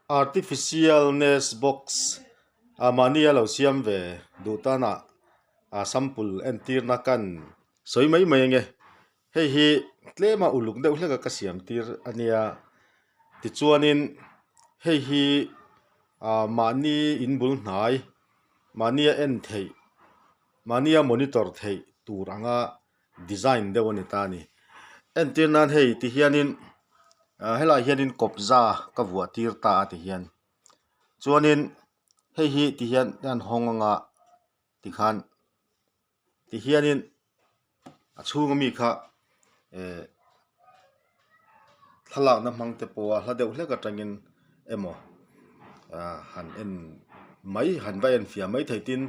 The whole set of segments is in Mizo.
Artificial nest box ah mahni a lo siam ve duh tan ah ah sample entirna kan sawi mai mai ange hei hi tlem a uluk deuh hlek a ka siam tir a nia tichuanin hei hi ah mahni in bul hnai mahni a en theih mahni a monitor theih tur anga design deuh a ni ta a ni entir nan hei ti hianin ah helaiah hianin kawpza ka vuah tir ta a ti hian chuanin hei hi ti hian an hawng anga tikhan ti hianin a chhung ami kha eh thlalakna hmang te pawha hla deuh hlek atangin emaw ah han en mai han va en fiah mai thei tin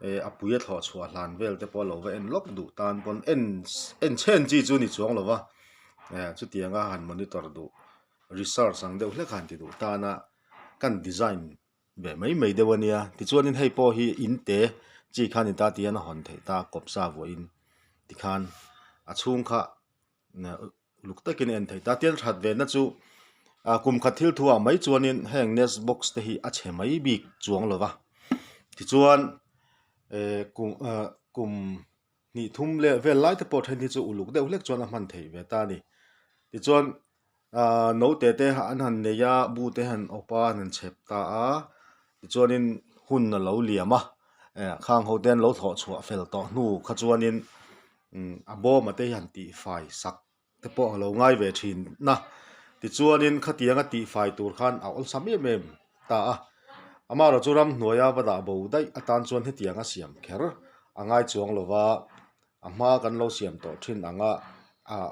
eh a pui a thlawh chhuah hlan vel te pawh a lo va en lawk duh tan pawn en en chhen chi chu a ni chuang lo va eh chutianga han monitor duh research ang deuh hlek han ti duh tana kan design ve mai mai deuh a nia tichuanin hei pawh hi in te chi kha a ni ta tih hian a hawn theih ta kawpsa vuahin tikhan a chhung kha uluk takin a en theih ta tin that ve na chu ah kum khat thil thu ah mai chuanin heng nest box te hi a chhe mai bik chuang lo va tichuan eh kum ah kum hnih thum leh vel lai te pawh then hi chu uluk deuh hlek chuan a hman theih ve ta a ni tichuan ah naute te an han nei a bu te han awp a an han chhep ta a tichuanin hun a lo liam a eh khang ho te an lo thlawh chhuah fel tawh hnu kha chuanin a bawm a te hi han tih fai sak te pawh a lo ngai ve thin a tichuanin khatianga tih fai tur khan a awlsam em em ta a amaherawh chu ramhnuaia va dah bo daih atan chuan hetiang a siam kher a ngai chuang lo va a hma kan lo siam tawh thin ang a ah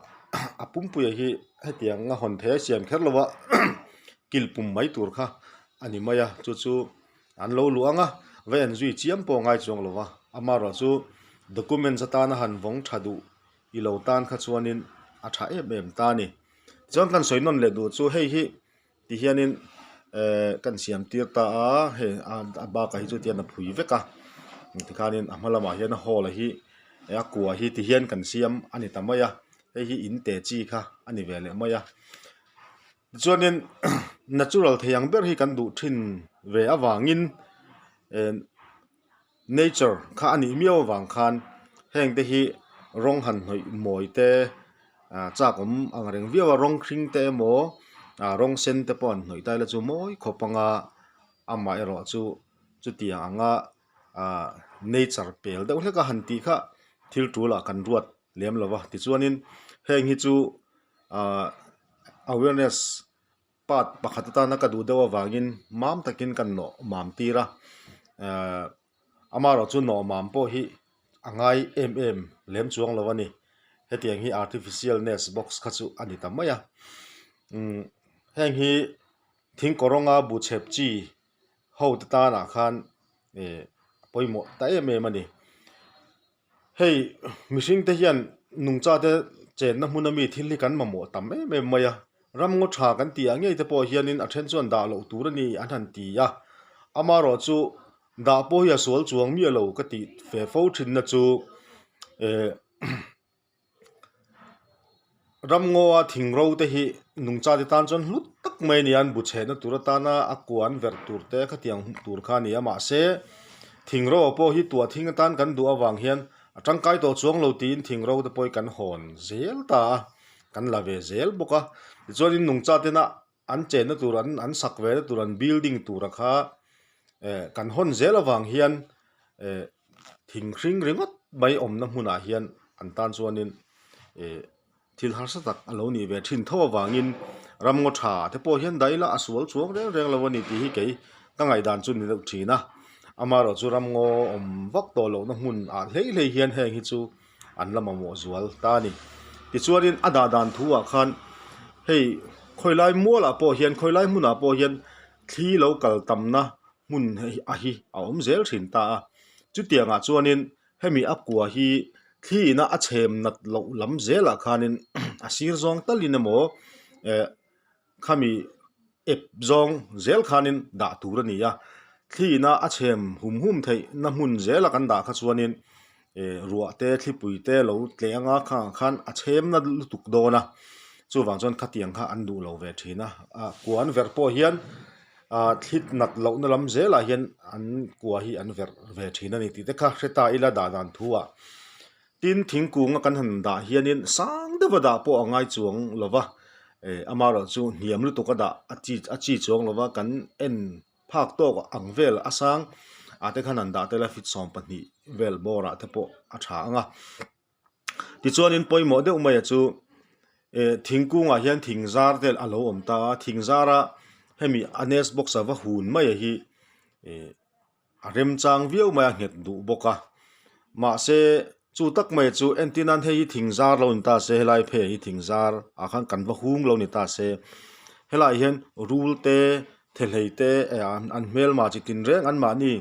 a pumpuia hi hetiang a hawn theih a siam kher lo va kilpum mai tur kha a ni mai a chu chu an lo luh ang a va en zui chiam pawh a ngai chuang lo va amaherawh chu documents atana han vawng tha duh i lo tan kha chuanin a tha em em ta a ni tichuan kan sawi nawn leh duh chu hei hi ti hianin ehh kan siam tir ta a hei a bakah hi chu tihian a phui vek a tikhanin a hma lamah hian a hall hi a kua hi ti hian kan siam a ni ta mai a hei hi in te chi kha a ni ve leh mai a tichuanin natural thei ang ber hi kan duh thin ve avangin ehh Nature kha a nih miau avang khan heng te hi rawng han hnawih mawi te ah chak awm ang reng viau a rawng hring te emaw ah rawng sen te pawh an hnawih ta ila chu mawi khawp anga amaherawh chu chutiang anga ah nature pel deuh hlek a han tih kha thil tul ah kan ruat lem lo va tichuanin heng hi chu ah awareness Part pakhat atana ka duh deuh avangin mam takin kan nawh mam tir a, ehh amaherawh chu nawh mam pawh hi a ngai em em lem chuang lo a ni. Hetiang hi artificial nest box kha chu a ni ta mai a, umm heng hi thing kawrawnga bu chhep chi ho te tanah khan ehh a pawimawh ta em em a ni. Hei mihring te hian nungcha te chenna hmun ami thil hi kan mamawh tam em em mai a, ram ngaw tha kan tih ah ngei te pawh hianin a then chuan dah loh tur a ni an han ti a, amaherawh chu dah pawh hi a sual chuang miah lo ka tih ve fo thin na chu eh. Ramngaw a thing ro te hi nungcha te tan chuan hlu tak mai a ni a an bu chhehna tur atana a kua an verh tur te khatiang hmuh tur kha a ni a mahse thing ro ah pawh hi tuah thing atan kan duh avang hian a tangkai tawh chuang lo tiin thing ro te pawh hi kan hawn zel ta a kan la ve zel bawk a tichuanin nungcha tena an chenna tur an an sak ve na tur an building tura kha eh kan hawn zel avang hian eh thing hring ringawt mai awmna hmunah hian an tan chuanin eh thil harsa tak a lo nih ve thin tho avangin ramngaw tha te pawh hian daih ila a sual chuang reng reng lo a ni tih hi kei ka ngaihdan chu ni deuh thin a amaherawh chu ramngaw awm vak tawh lohna hmun ah hlei hlei hian heng hi chu an la mamawh zual ta a ni. Tichuanin a dah dan thu ah khan hei khawilai mualah pawh hian khawilai hmunah pawh hian thli lo kal tamna hmun a hi a awm zel thin ta a. Chutiangah chuanin hemi a kua hi thli ina a chhem nat loh lam zelah khanin a sir zawng talin emaw eh Khami ep zawng zel khanin dah tur a ni a, thliina a chhem hum hum theih na hmun zela kan dah kha chuanin eh ruah te thlipui te lo tleh anga khangah khan a chhem na lutuk dawn a, chuvang chuan khatiang kha an duh lo ve thin a, ah kua an verh pawh hian ah thlit nat lohna lam zelah hian an kua hi an verh ve thin a ni tih te kha hre ta ila dah dan thu ah. Tin, thingkung a kan han dah hianin sang deuha dah pawh a ngai chuang lo va, eh amaherawh chu hniam lutuk a dah a chi a chi chuang lo va, kan en phak tawk ang vel a sang ah te khan han dah tel a feet 12 vel bawr ah te pawh a tha ang a. Tichuanin pawimawh deuh mai a chu eh thingkung ah hian thing zar vel a lo awm ta a, thing zara hemi a nest box a va hun mai a hi eh A remchang viau mai a nghet duh bawk a, mahse chu tak mai chu entir nan hei hi thing zar lo ni ta se helai phei hi thing zar ah khan kan va hung lo ni ta se helaiah hian rul te thehlei te eh an hmelma chi tin reng an mahni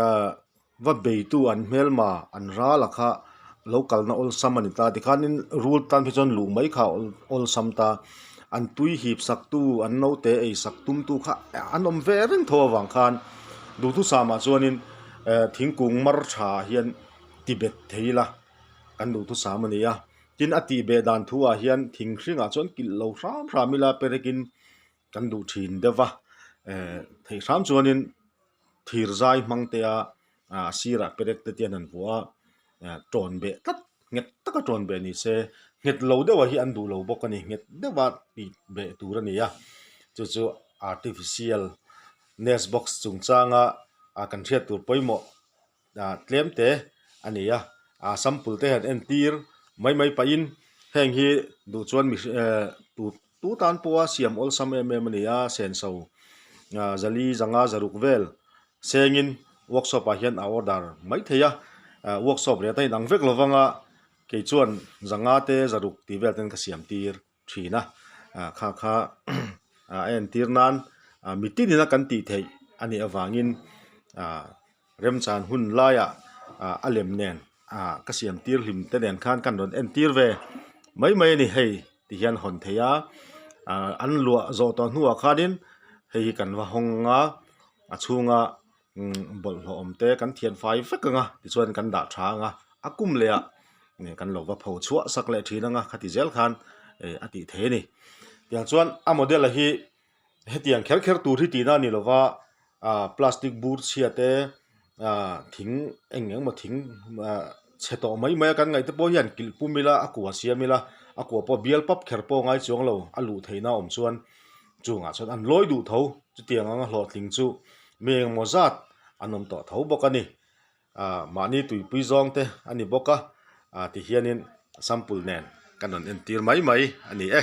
ah va beitu an hmelma an ral a kha lo kalna awlsam a ni ta tikhanin rul tan phei chuan luh mai kha awlsam ta an tui hip sak tu an naute ei sak tum tu kha an awm ve reng tho avang khan duhthusam ah chuanin eh thingkung mar tha ah hian ti bet thei ila kan duhthusam a ni a tin a tih beh dan thu ah hian thing hringah chuan kilh lo hram hram ila perekin kan duh thin deuh va eh theih hram chuanin thir zai hmang te a ah sirah perek te te hian an vuah a ah tawn beh tlat nghet taka tawn beh ni se nghet lo deuh ah hi an duh lo bawk a ni nghet deuh a tih beh tur a ni a chu chu artificial nest box chungchanga ah kan hriat tur pawimawh ah tlem te a ni a ah sample te han entir mai mai pahin heng hi duh chuan mihring eh tu tu tan pawha siam awlsam em em a ni a senso ah zali zanga zaruk vel sengin workshop ah hian a order mai thei a ah workshop reh atan inang vek lovang a kei chuan zanga te zaruk tih vel ten ka siam tir thin a ah kha kha ah a entir nan ah mitin ina kan tih theih a nih avangin ah remchan hun laiah ah a lem nen ah ka siam tir hlim te nen khan kan rawn entir ve mai mai a ni hei ti hian hawn thei a ah an luah zawh tawh hnuah khanin hei hi kan va hawng a a chhunga umm bawlhhlawh awm te kan thian fai vek ang a tichuan kan dah tha ang a a kum leh ah kan lo va pho chhuah sak leh thin ang a khati zel khan eh a tih thei a ni tiang chuan a model a hi hetiang kher kher tur hi tihna a ni lo va ah plastic bur chhia te ah thing eng eng emaw thing ah chhe tawh mai mai a kan ngaih te pawh hian kilh pum ila a kua siam ila a kua pawh bial pap kher pawh a ngai chuang lo a luh theihna a awm chuan chungah chuan an lawi duh tho chutiang anga hlawhtling chu mi engemaw zat an awm tawh tho bawk a ni ah mahni tuipui zawng te a ni bawk a ah tihianin sample nen kan rawn entir mai mai a ni e.